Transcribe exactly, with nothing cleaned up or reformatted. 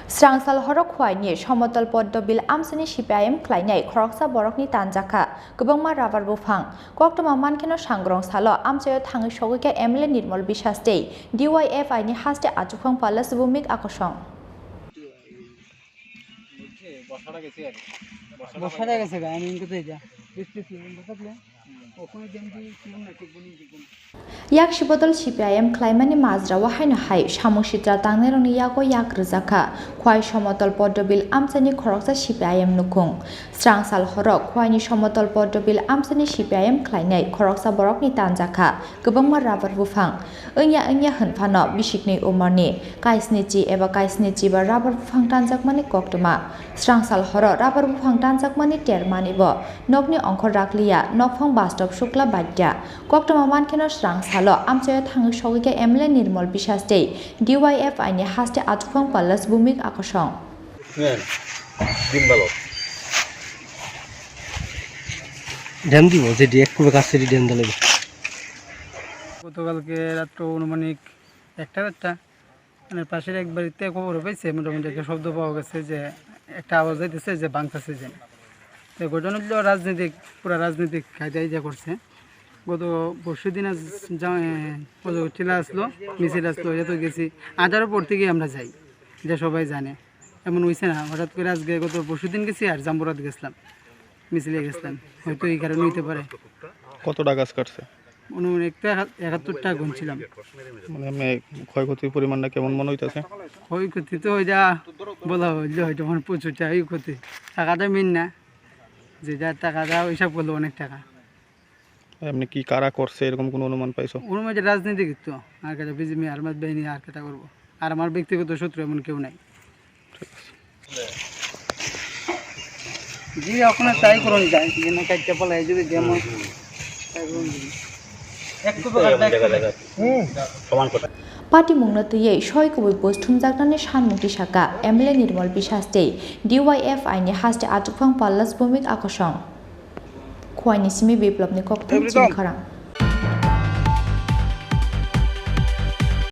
Srangsal horo Khwaini Somotol Poddobil amchaini C P I M khlainai khoroksa borokni tanjakha kwbangma rubber buphang. Koktwma mankheno sangrong salo amchaio thangwi sogwikha M L A Nirmal Biswas tei D Y F I ni haste achukhwng Pallas Bhumik Akosong. বসাটা গেছে আর কি। বসাটা গেছে গা, আমি ইনকে তো এটা। বুঝতেছি, ইনকে থাকলে ওখানে যেমন কি, কি না, ঠিক বলি, ঠিক বলি। Yaksi bodol C P I M khlaimani majrao haino hai samung sitra tangnairokni yago yak rwjakha Khwai Somotol Poddobil amchaini khoroksa C P I M nukhung. Srangsal horo Khwaini Somotol Poddobil amchaini C P I M khlainai khoroksa borokni tanjakha kwbangma rubber buphang. Wngya wngya hwn phano bisikni umarni kaisni chi eba kaisni chiba rubber buphang tanjakmani koktwma. Srangsal horo rubber buphang tanjakmani termani bo nokni ongkhor rakliya, nokphang bastop sukla baitya. Koktwma mankheno srangsalo amchaio thangwi sogwikha M L A Nirmal Biswas tei D Y F I ni haste achukhwng Pallas Bhumik Akosong. হ্যাঁ, দিন ভালো। ড্যাম দিব, যে ডি-, একটু কাছে দিয়ে ড্যাম দিলে। গতকালকে রাত্র অনুমানিক একটা দেড়টা, মানে, পাশের এক বাড়িতে খবর পাইছে, মোটামুটি একটা শব্দ পাওয়া গেছে যে একটা আওয়াজ যাইতেছে যে ভাঙতেছে যে। তো ঘটনা হলো রাজনৈতিক, পুরা রাজনৈতিক কায়দায় যা করছে। গত পরশু দিন আজ যা-, এ, পদযাত্রা আসলো, মিছিল আসলো, এটা তো গেছি। আঠারো পর থেকে আমরা যাই, যে সবাই জানে। এমন হইছে না, হঠাৎ করে আজকে গত পরশু দিন গেছি আর জাম্বুরাত গেছিলাম, মিছিলে গেছিলাম, হয়তো এই কারণে হইতে পারে। কতটা গাছ কাটছে? অনুমানিক তো একা-, একাত্তরটা গুনছিলাম। মানে, এমনি ক্ষয়ক্ষতির পরিমাণটা কেমন মনে হইতাছে? ক্ষয়ক্ষতি তো ওইটা বলা হইলে হয়তো মানে প্রচুর টাকাই ক্ষতি। টাকাটা মেইন না, যেটা টাকাটা হিসাব করলে অনেক টাকা। এমনি কি কারা করছে, এরকম কোনো অনুমান পাইছো? অনুমান যে রাজনীতিক তো, আর কেটা বিজেপি, আর আমার বাহিনী আর কেটা করবো, আর আমার ব্যক্তিগত শত্রু এমন কেউ নাই। জি, ওখানে ট্রাই করুন যায়, কি না কাটতে পারলে যদি যেমন ট্রাই করুন যদি। একটু সমান কথা। Patimungno twiwi soi kubui buj thumjaknani sanmung tisaka M L A Nirmal Biswas tei D Y F I ni haste achukhwng Pallas Bhumik Akosong. Khwaini simi Biplopni koktwma chini khorang.